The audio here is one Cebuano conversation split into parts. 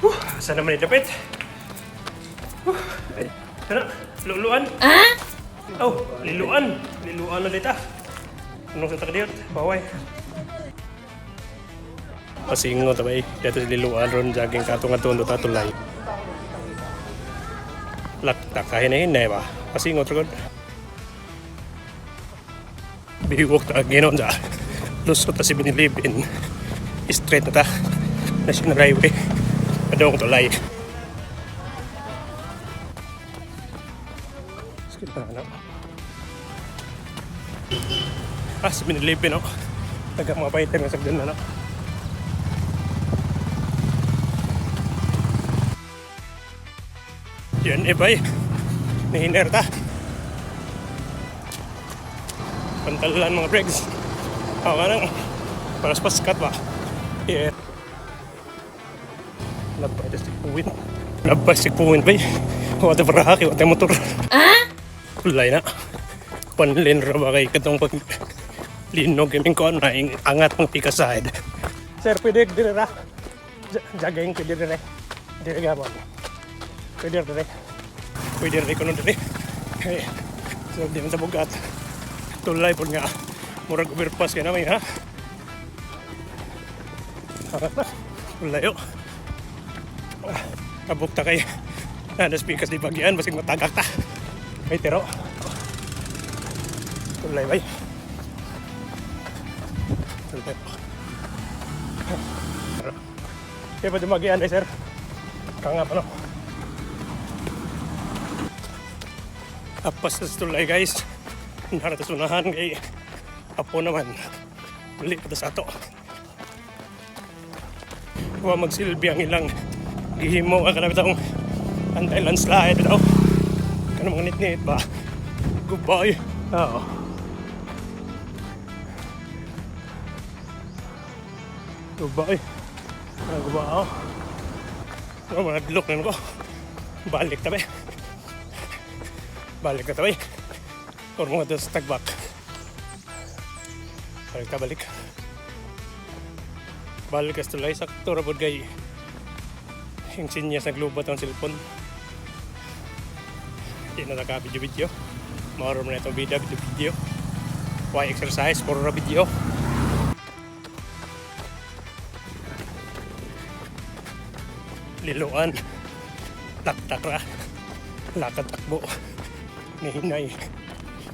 Whew, saan naman ni? Whew, sana, luluan. Oh, liluan. Liluan na dita. Anong sa takdiyot? Baway. Pasingo tabay. Dito sa liluan ron jogging kato nga tondo tatulay. Lakta kahinay-hinay ba? Pasingo trugod. Biwok ta ginon sa. Lusot ta si Binilibin. Straight na ta. National Highway. Adong tulay. Sige na ano. Ah, sa Binilibin oh. Taga mga fighter nga sagdan na no. Yan eh bay. Nihiner ta. Pantalan mga breaks. Ako ka nang paras paskat ba? Yeah. Labay tas puwin. Labay si puwin bay. Wala pa kay wala motor. Ah? Kulay na. Panlin ra ba kay katong pag linog gaming ko na ing angat mong pikaside. Sir, pwede dire ra. Jogging pwede dire. Dire gabon. Pwede dire. Pwede dire kuno dire. Hey, so di man sa bugat. Tulay po nga. Murag overpass kay namin ha. Layo. Kabuk ta kay nanas pikas di bagian basig matagak ta. May tiro. Tulay bay. Tulay. Kaya pa dumagian eh, sir. Kanga pa no. Apas sa tulay guys. Narata sunahan kay apo naman. Uli pa ta sa ato. Wa magsilbi ang ilang gihimo ka kanang bitong anti-landslide bitaw. Kanang mga nit-nit ba? Goodbye. Oo. Goodbye. Kanang guba ako. Ano, mga look na ko. Balik tabi. Balik na tabi. Or mga dos tagbak. Balik ta balik. Balik kas tulay sakto ra pod kay yung sinyas naglubat ang cellphone. Di na naka video video. Mauro man itong video video video. Why exercise puro ra video. Liluan. Laktak ra. Lakad takbo. Nihinay.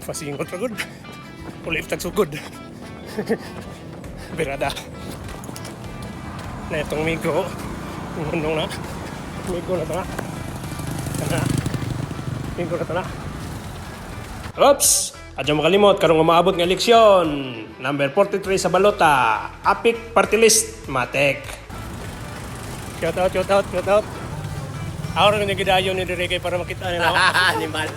Pasingot ra gud. Ulip tag sugod. Birada. Na itong migo. Ngunong na. Migo na to na. Kana. Migo na to na. Oops! Adyo makalimot, karong umaabot nga eleksyon. Number 43 sa balota. Apik Party List, Matek. Shout out, shout out, shout out. Ako rin yung gidayon ni Direk para makita nila ako. Animal.